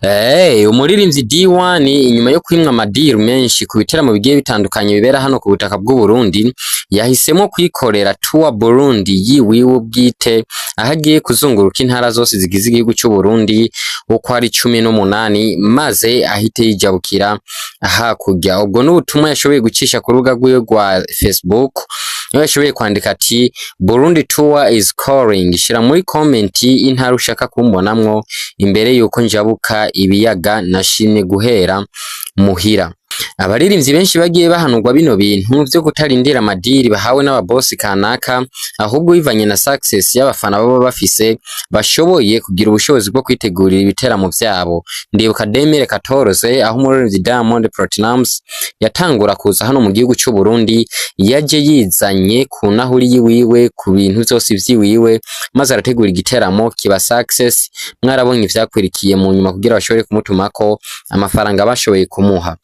Umuririmbyi D1 inyuma yo kwimwa amadiru menshi ku biteramo bigiye bitandukanye bibera hano ku butaka bw'u Burundi, yahisemo kwikorera Tour Burundi yiwiwe bwite, aho agiye kuzunguruka intara zose zigize igihugu cy'u Burundi uko ari 18, maze ahite yijabukira hakurya. Ubwo n'ubutumwa yashoboye gucisha ku rubuga rwiwe rwa Facebook, niho yashoboye kwandika ati: "Burundi Tour is calling, shira muri comment intara ushaka kumbonamwo imbere yuko njabuka ibiyaga, nashimye guhera muhira." Abaririmbyi benshi bagiye bahanurwa bino bintu vyo kutarindira amadiri bahawe n'ababosi kanaka, ahubwo bivanye na success y'abafana baba bafise, bashoboye kugira ubushobozi bwo kwitegurira ibiteramo vyabo. Ndibuka 2014, aho umuririmbyi Diamond Platnumz yatangura kuza hano mu gihugu c'u Burundi, yaje yizanye ku nahuri yiwiwe, ku bintu vyose vyiwiwe, maze arategura igiteramo kiba success. Mwarabonye ivyakwirikiye mu nyuma kugira bashobore kumutumako amafaranga bashoboye kumuha.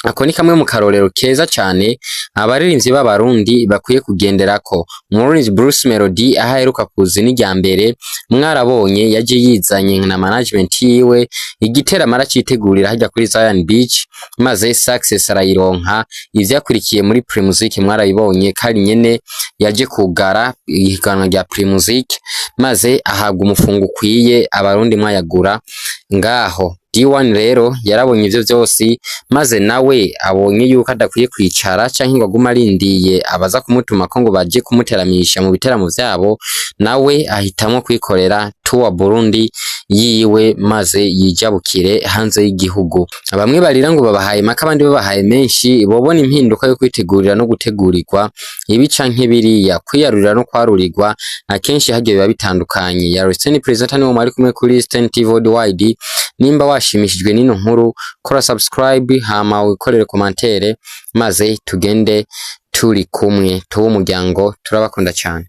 Ako ni kamwe mu karorero keza cane abaririmbyi b'Abarundi bakwiye kugenderako. Umuririmbyi Bruce Melody, aho aheruka kuza n'irya mbere, mwarabonye yaje yizanye na management yiwe, igiteramo aracitegurira hajya kuri Zion Beach, maze success arayironka. Ivyakurikiye muri Primusic mwarabibonye, kari nyene yaje kugara ihiganwa rya Primusic, maze ahabwa umufungo ukwiye, Abarundi mwayagura ngaho. D1 rero yarabonye ivyo vyose, maze nawe abonye yuko adakwiye kwicara canke ngo agume arindiye abaza kumutuma ko ngo baje kumuteramisha mu biteramo vyabo, nawe ahitamwo kwikorera Tour Burundi yiwe, maze yijabukire hanze y'igihugu. Bamwe barira ngo babahaye make, abandi babahaye menshi, bobona impinduka yo kwitegurira no gutegurirwa ibi canke biriya, kwiyarurira no kwarurirwa akenshi harya biba bitandukanye. Ya Resteni Presenter niwo mwari kumwe kuri Sten TV Worldwide. Nimba washimishijwe n'ino nkuru, kora subscribe, hama wikorere commentaire, maze tugende turi kumwe, tuwe umuryango. Turabakunda cyane.